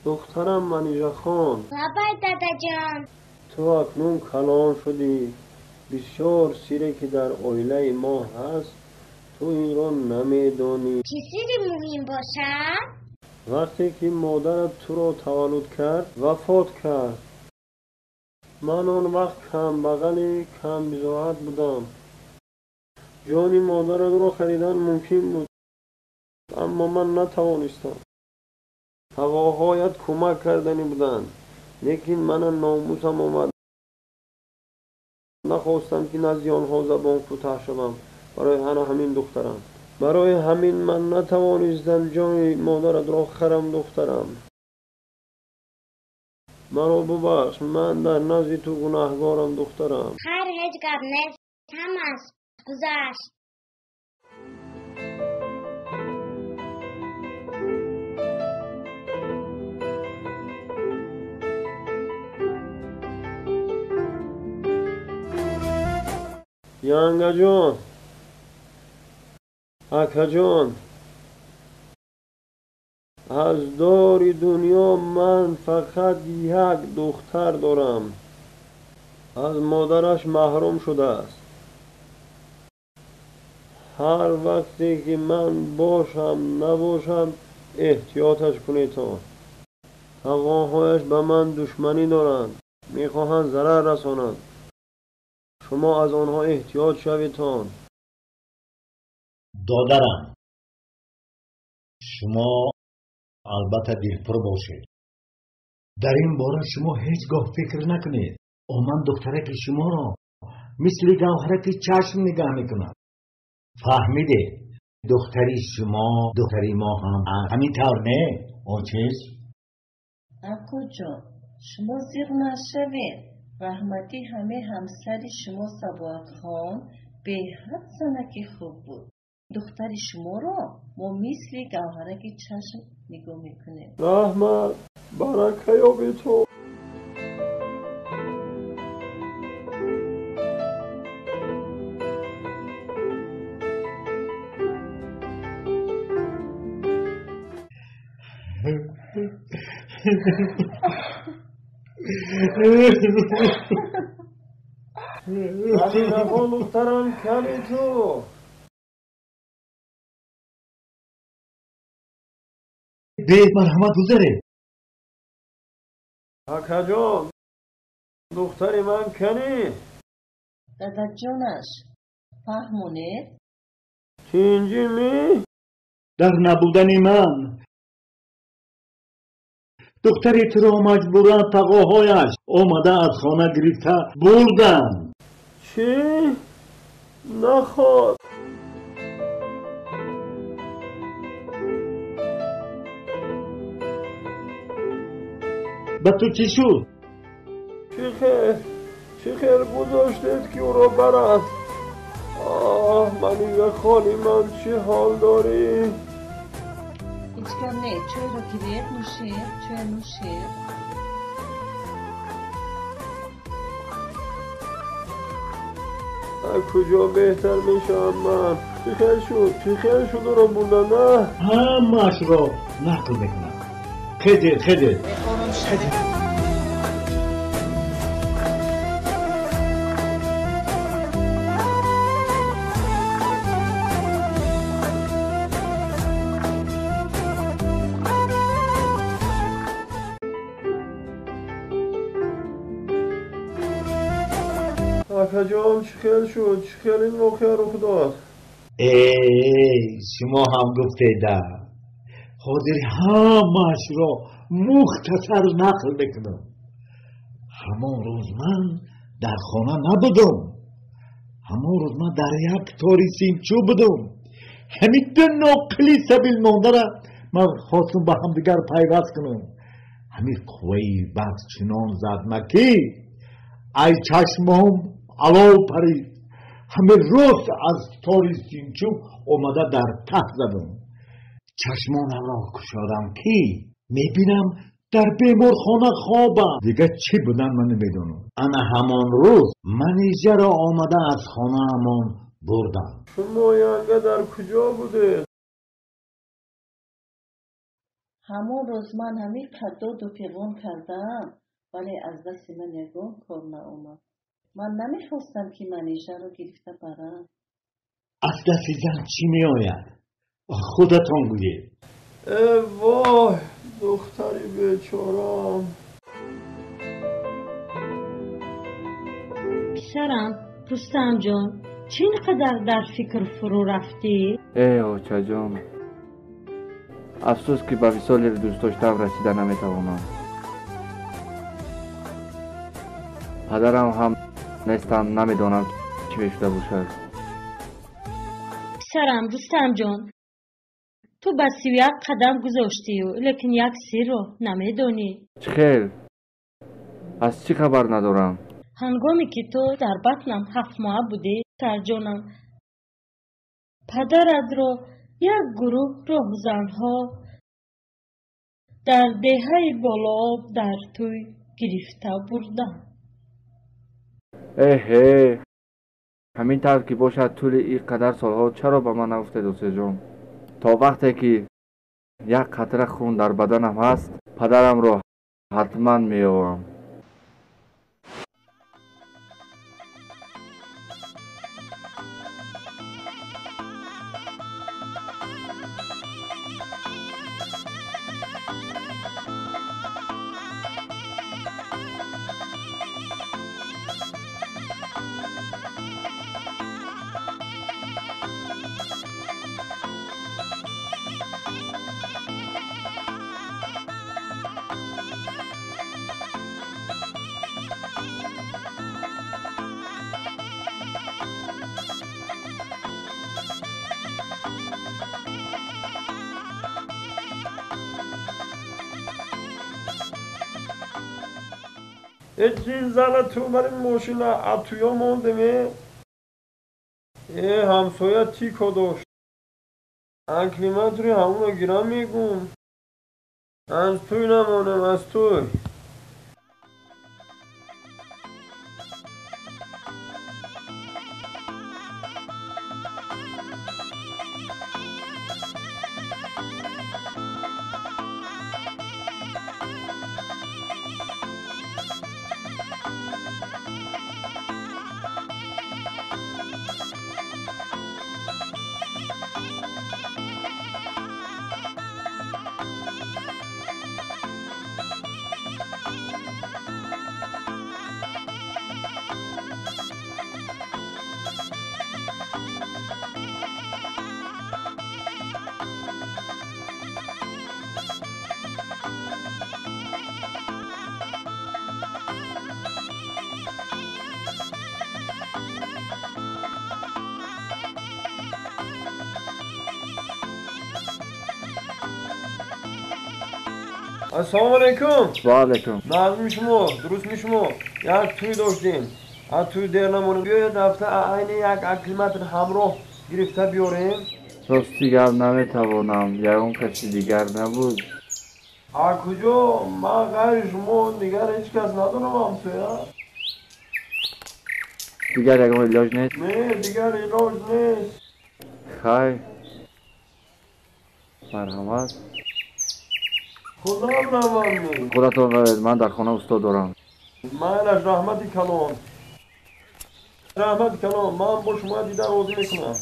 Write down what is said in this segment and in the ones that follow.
Духтарам Манижахон. Лабай, дадаҷон. Ту акнун калон шудӣ. Бисёр сире ки дар оилаи мо ҳаст, ту инро намедонӣ. Чӣ сири муҳим бошад? Вақте ки модарат туро таваллуд кард, вафот кард. Ман он вақт камбағали камбизоат будам. Ҷони модаратро харидан мумкин буд, аммо ман натавонистам. Тағоҳоят кӯмак карданӣ буданд, лекин мана номусам омад. Нахостам, ки назди онҳо забон кӯтаҳ шавам барои ана ҳамин духтарам. Барои ҳамин ман натавонистам ҷони модаратро харам, духтарам. Маро бубахш, ман дар назди ту гунаҳгорам, духтарам. Хайр, ҳеҷ гап нест, ҳамаш гузашт. Янгаҷон, акаҷон, аз дори дунё ман фақат як духтар дорам. Аз модараш маҳрум шудааст. Ҳар вақте ки ман бошам набошам, эҳтиёташ кунедтон. Тағоҳояш ба ман душманӣ доранд, мехоҳанд зарар расонанд. Шумо аз онҳо эҳтиёт шаведтон. Додарам, шумо албатта дилпур бошед. Дар ин бора шумо ҳеҷ гоҳ фикр накунед. Ман духтараки шуморо мисли гавҳараки чашм нигаҳ мекунам. Фаҳмидед? Духтари шумо духтари мо ҳам ҳамин тавр, не? Очез? Акуҷон, шумо зиқ нашавед. Раҳмати ҳаме ҳамсари шумо Сабоатхон беҳад занаки хуб буд. Духтари шуморо мо мисли гавҳараки чашм нигоҳ мекунем. Раҳмат, барака ёби ту. Манижахон, духтарам, кани ту? Бемарҳамат гузаред. Акаҷон, духтари ман кани? Дадаҷонаш, фаҳмонед? Тинҷӣ ми? Дар набудани ман духтари туро маҷбуран тағоҳояш омада аз хона гирифта бурданд. Чӣ? Наход. Ба ту чӣ шуд? Чӣ хел гузоштед, ки ӯро барад? Оҳ, Манижахони ман, чӣ ҳол дорӣ? Ҳеҷ гап не, чойро гиред, нӯшед, чой нӯшед. Куҷо беҳтар мешавам ман? Чӣ хел шуд? Чӣ хел шуд ӯро бурдан, на? Ҳамаашро нақл мекунам. Хезед, хезед. Ором шавед. Акаҷон, чӣ хел шуд? Чӣ хел ин воқеа рух дод? Эй, шумо ҳам гуфтеда. Ҳозир ҳамаашро мухтасар нақл мекунам. Ҳамон рӯз ман дар хона набудам. Ҳамон рӯз ман дар як тори симчӯб будам. Ҳамин ду ноқили сабил мондара ман хостум ба ҳамдигар пайваст кунам. Ҳамин қувваи барқ чунон задма, ки ай чашмом алов парид. Ҳамин рост аз тори симчӯб омада дар тахт задам. Чашмонамро кушодам, ки мебинам дар беморхона хобам. Дигар чӣ будан ман намедонам. Ана ҳамон рӯз Манижаро омада аз хонаамон бурдам. Шумо янга дар куҷо будед? Ҳамон рӯз ман ҳамин қаддоду фиғон кардам, вале аз дасти ман ягон кор наомад. Ман намехостам, ки Манижаро гирифта барам. Аз дасти зан чӣ меояд? Худатон гӯед. Э вой, духтари бечорам. Писарам, Рустамҷон, чӣ ин қадар дар фикр фурӯ рафтӣ? Э очаҷон, афсӯс, ки ба висоли дӯстдоштаам расида наметавонам. Падарам ҳам нестанд, намедонам чӣ мешуда бошад. Писарам, Рустамҷон, ту ба 31 қадам гузоштию, лекин як сирро намедонӣ. Чӣ хел? Аз чӣ хабар надорам? Ҳангоме ки ту дар батнам 7 моҳа будӣ, писарҷонам, падаратро як гурӯҳ роҳзанҳо дар деҳаи Болооб дар тӯй гирифта бурданд. Эҳе, ҳамин тавр ки бошад, тӯли ин қадар солҳо чаро ба ман нагуфтед, очаҷон? То вақте ки як қатра хун дар баданам ҳаст, падарамро ҳатман меёбам. Ин зана ту бари мошина атуё мондеме? Э, ҳамсоя тико дошт. Акклиматори ҳамонро гирам, мегум. Аз туй намонем, аз туй. Ассалому алайкум. Ва алайкум. Нағзми шумо, дурустми шумо? Як тӯй доштем. Аз тӯй дер намонем. Биёед, рафта айни як акклиматор ҳамроҳ гирифта биёрем. Рости гап, наметавонам. Ягон каси дигар набуд? А куҷо? Ман ғайри шумо дигар ҳеҷ кас надорам, ҳамсоя. Дигар ягон илоҷ нест? Не, дигар илоҷ нест. Хай, марҳамат. Худам равам? Худатон равед, ман дар хона устод дорам. Майлаш, раҳмати калон, раҳмати калон. Ман бо шумо дида розӣ мекунам.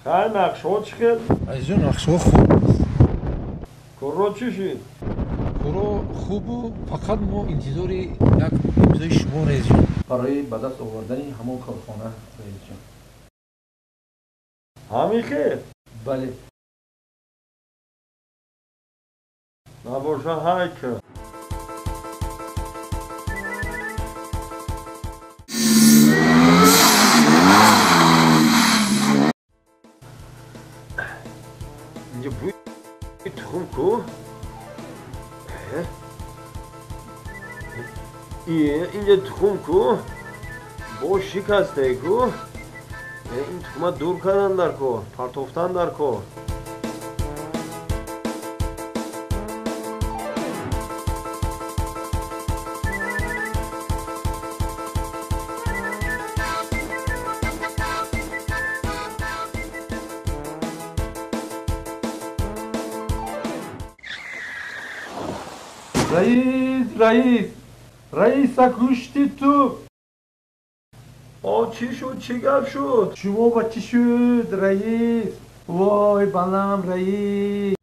Хай, нақшҳо чӣ хел? Азизон, нақшҳо хуб аст. Корро чӣ шид? Коро хубу, фақат мо интизори як имзои шумо, раисҷон, барои ба даст овардани ҳамон корхона, раисҷон. Ҳамин хел? Бале. Набоша, ҳайка. Инҷа бӯи тухм ку? Инҷа тухм ку? Бо шикастае ку? Ин тухма дур кардан дар кор, партофтан дар кор. Раис, раис, раиса кушти ту. О, чӣ шуд, чӣ гап шуд? Шумо ба чӣ шуд, раис? Вой, балам, раис.